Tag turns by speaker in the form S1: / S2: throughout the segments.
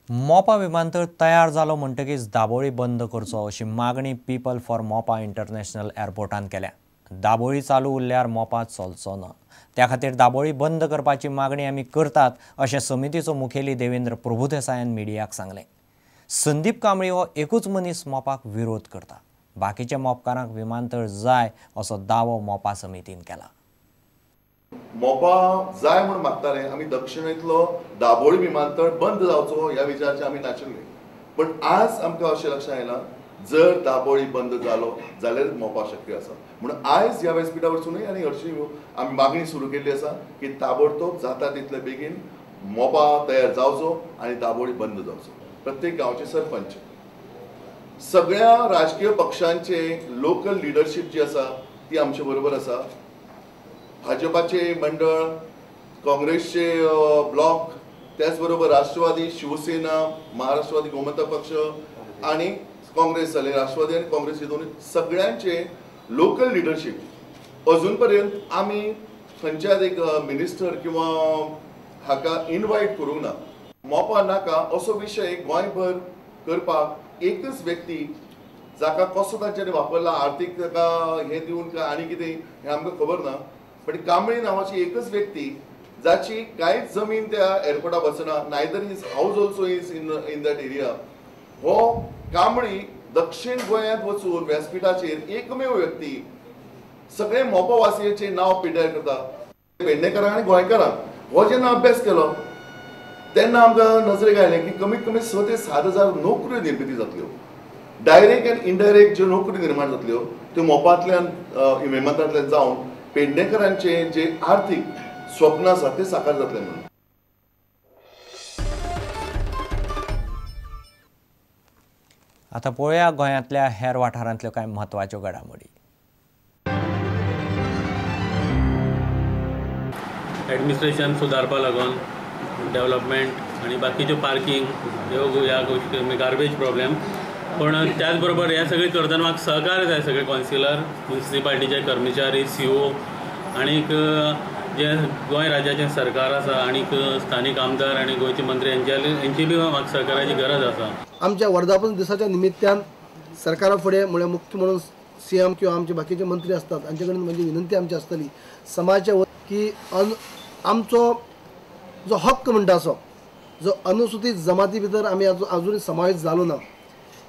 S1: मोपा विमानतळ तयार जालो म्हणटकीच दाबोळी बंद करचो अशी मागणी पीपल फॉर मोपा इंटरनॅशनल एअरपोर्टान केल्या. दाबोळी चालू उरल्यार मोपा चलचो ना, त्या खातीर दाबोळी बंद करपाची मागणी आमी करतात अशें समितीचो मुखेली देवेंद्र प्रभुदेसायान मिडियाक सांगलें. संदीप कांबळी हो एकूच मनीस मोपाक विरोध करता, बाकीच्या मोपकारांक विमानतळ जाय असो दावो मोपा समितीन केला.
S2: मोपा जाय म्हूण मागताले आमी, दक्षिणेंतलो दाबोळी विमानतळ बंद जावचो ह्या विचाराचे आमी नाशिल्ले, पण आज आमकां अशें लक्षांत आयलां जर दाबोळी बंद जालो जाल्यार मोपा शक्य आसा. म्हणून आयज ह्या व्यासपिठा वरसूनय आनी हरशीं आमी मागणी सुरू केल्ली आसा की ताबडतोब जाता तितले बेगीन मोपा तयार जावचो आनी दाबोळी बंद जावचो. प्रत्येक गांवचे सरपंच, सगळ्या राजकीय पक्षांचे लोकल लिडरशीप जी आसा ती आमचे बरोबर आसा. भाजपाचे मंडळ, काँग्रेसचे ब्लॉक, त्याचबरोबर राष्ट्रवादी, शिवसेना, महाराष्ट्रवादी गोमंतक पक्ष आणि काँग्रेस जाले, राष्ट्रवादी आणि काँग्रेस हे दोन्ही सगळ्यांचे लोकल लिडरशीप. अजून पर्यंत आमी खंयच्याच एक मिनिस्टर किंवा हाका इनवायट करूंक ना. मोपा नाका असो विशय गोंयभर करपाक एकच व्यक्ती जाका कसो तांच्यांनी वापरला, आर्थीक ताका हें दिवन काय आनी कितें हें आमकां खबर ना, पण कांबळी नावाची एकच व्यक्ती जाची कांयच जमीन त्या एअरपोर्टा वचना, neither his house also is in that area, हो कांबळी दक्षिण गोंयांत वचून व्यासपिठाचेर एकमेव व्यक्ती सगळे मोपावासियांचे नांव पिड्ड्यार करता. पेडणेकारांक आनी गोंयकारांक हो जेन्ना अभ्यास केलो तेन्ना आमकां नजरेक आयलें की कमीत कमी 6 ते 7 हजार नोकऱ्यो निर्मिती जातल्यो, डायरेक्ट आनी इनडायरेक्ट ज्यो नोकऱ्यो निर्माण जातल्यो त्यो मोपांतल्यान विमानतळांतल्यान जावन पेडणेकरांचे जे आर्थीक स्वप्न आसा ते साकार जातले म्हणून.
S1: आतां पळोवया गोंयांतल्या हेर वाठारांतल्यो कांय म्हत्वाच्यो घडामोडी.
S3: एडमिनिस्ट्रेशन सुदारपा लागून डेव्हलपमेंट आनी बाकीच्यो पार्किंग ह्यो ह्या गोश्टी, गार्बेज प्रॉब्लेम, पण त्याच बरोबर हे सगळें करतना म्हाका सहकार्य जाय सगळे कौन्सिलर, म्युनिसिपालिटीचे कर्मचारी, सी ओ आनीक जे गोंय राज्याचें सरकार आसा आनीक स्थानीक आमदार आनी गोंयचे मंत्री हेंची बी म्हाका सहकार्याची गरज आसा.
S4: आमच्या वर्धापन दिसाच्या निमित्तान सरकारा फुडें म्हळ्यार मुख्य म्हणून सी एम किंवा आमचे बाकीचे मंत्री आसतात हांचे कडेन म्हणजे विनंती आमची आसतली समाजाच्या की आमचो जो हक्क म्हणटा असो जो अनुसूचित जमाती भितर आमी अजून समावेश जालो ना,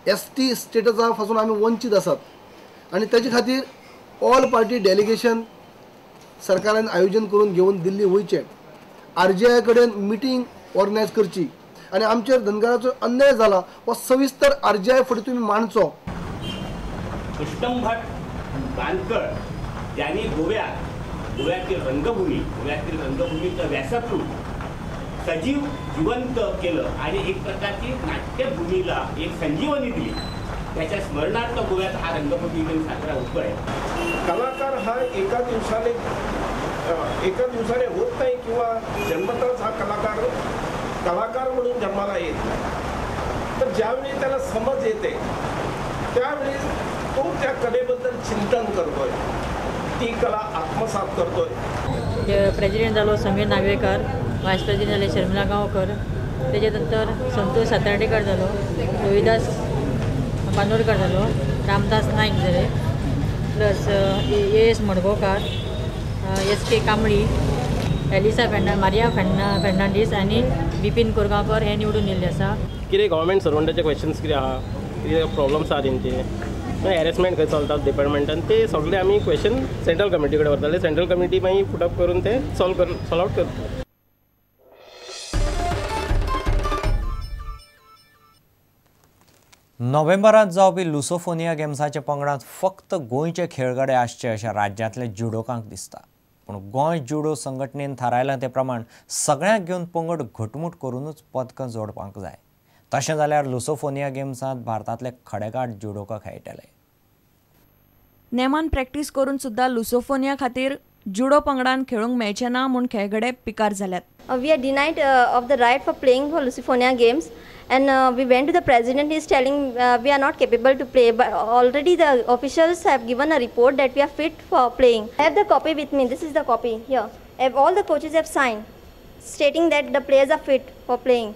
S4: एस टी स्टेटसा पासून आमी वंचीत आसात आनी ताजे खातीर ऑल पार्टी डेलिगेशन सरकारान आयोजन करून घेवन दिल्ली वयचें, आर जी आय कडेन मिटींग ऑर्गनायज करची आनी आमचेर धनगराचो अन्याय जाला हो सविस्तर आर जी आय फुडें तुमी मांडचो.
S5: कृष्णम भट बांदकर ज्यांनी गोव्यातील रंगभूमी, गोव्यातील रंगभूमीचं व्यासपीठ सजीव जिवंत केलं आणि एक प्रकारची नाट्यभूमीला एक संजीवनी दिली, त्याच्या स्मरणार्थ गोव्यात हा रंगभूमी दिन साजरा होतोय.
S6: कलाकार हा एका दिवसाने होत नाही किंवा जन्मताच हा कलाकार म्हणून जन्माला येत नाही, तर ज्यावेळी त्याला समज येते त्यावेळी तो त्या कलेबद्दल चिंतन करतोय, ती कला आत्मसात करतोय.
S7: प्रेसिडेंट जालो समीर नागवेकर, वायस प्रेसिडेंट जाले शर्मिला गांवकर, तेजे नंतर संतोष सातार्डेकर जालो, रोहिदास बांदोडकर जालो, रामदास नायक जाले, plus A S Madgaonkar, S K Kambli, Elisa Maria Fernandes आनी बिपीन कोरगांवकर हे निवडून येयल्ले आसा.
S8: कितें गव्हर्मेंट सर्वंटाचे क्वेश्चन्स कितें आहा, कितें प्रॉब्लम्स आहा तेंचे, हॅरेसमेंट खंय चलता डिपार्टमेंटान, ते सगळे आमी क्वेश्चन सेंट्रल कमिटी कडेन व्हरताले. सेंट्रल कमिटी मागीर पुटअप करून ते सॉल्व आउट करता.
S1: नोव्हेंबरांत जावपी लुसोफोनिया गेम्साच्या पंगडांत फक्त गोंयचे खेळगडे आसचे अशें राज्यांतले जुडोकांक दिसता, पूण गोंय जुडो संघटनेन थारायलां ते प्रमाण सगळ्यांक घेवन पंगड घटमूट करूनच पदकां जोडपाक जाय. तशें जाल्यार लुसोफोनिया गेम्सांत भारतांतले खडेगांठ जुडोका खेळटले.
S9: नेमान प्रॅक्टीस करून सुद्दां लुसोफोनिया खातीर जुडो पंगडान खेळूंक मेळचें ना म्हूण खेळगडे पिकार जाल्यात.
S10: We are denied of the right for playing for Lusofonia games, and we went to the president. He is telling we are not capable to play, but already the officials have given a report that we are fit for playing. I have the copy with me. This is the copy here. All the coaches have signed stating that the players are fit for playing.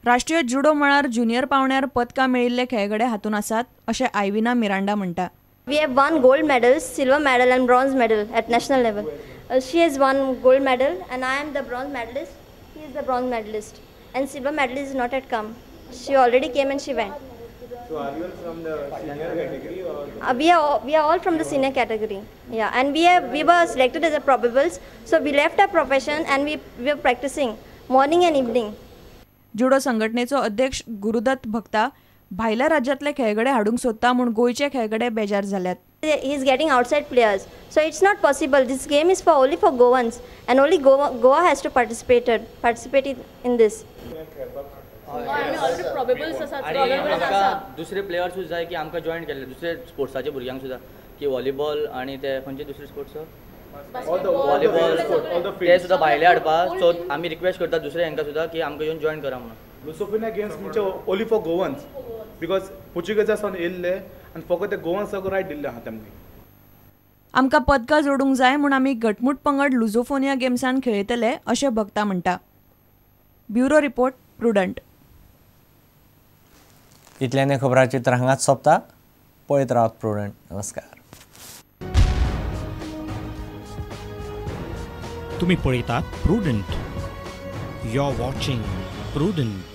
S9: राष्ट्रीय जुडो मळार junior पावंड्यार पदकां मेळिल्ले खेळगडे हातूंत आसात अशें आयविना मिरांडा म्हणटा.
S10: We have won gold medals, silver medal and bronze medal at national level. She has won gold medal and I am the bronze medalist. He is the bronze medalist and silver medalist is not yet come. She already came and she went.
S11: So are you all from the senior category? Or?
S10: We are all from the senior category. Yeah, and we were selected as a probables. So we left our profession and we were practicing morning and evening.
S9: Judo संघटनेचो अध्यक्ष गुरुदत्त भक्ता भायल्या राज्यांतले खेळगडे हाडूंक सोदता म्हूण गोंयचे खेळगडे बेजार जाल्यात.
S10: He is getting outside players, so it's not possible. This game is for only for Goans and only Goa has to participate in this.
S12: दुसरे प्लेयर्स सुद्दां जाय की आमकां जॉयन केल्ले दुसरे स्पोर्ट्साचे भुरग्यांक सुद्दां की व्हॉलीबॉल आनी ते खंयचे दुसरे स्पोर्ट्स व्हॉलीबॉल ते सुद्दां भायले हाडपा. सो आमी रिक्वेस्ट करता दुसरे हांकां सुद्दां की आमकां येवन जॉयन करा म्हणून.
S11: लुसोफोनिया गेम्स म्हणजे ओनली फॉर गोवन्स because पुर्तुगेजा सावन येयल्ले आनी फकत ते गोवन्साक रायट दिल्ले आहा तेमनी.
S9: आमकां पदकां जोडूंक जाय म्हूण आमी घटमूट पंगड लुझोफोनिया गेम्सान खेळयतले अशें भक्ता म्हणटा. Bureau report, Prudent.
S1: इतल्याने खबराचित्र हांगाच सोंपता. पळयत रावात प्रुडंट. नमस्कार.
S13: तुम्ही पळयतात Prudent. You are watching Prudent.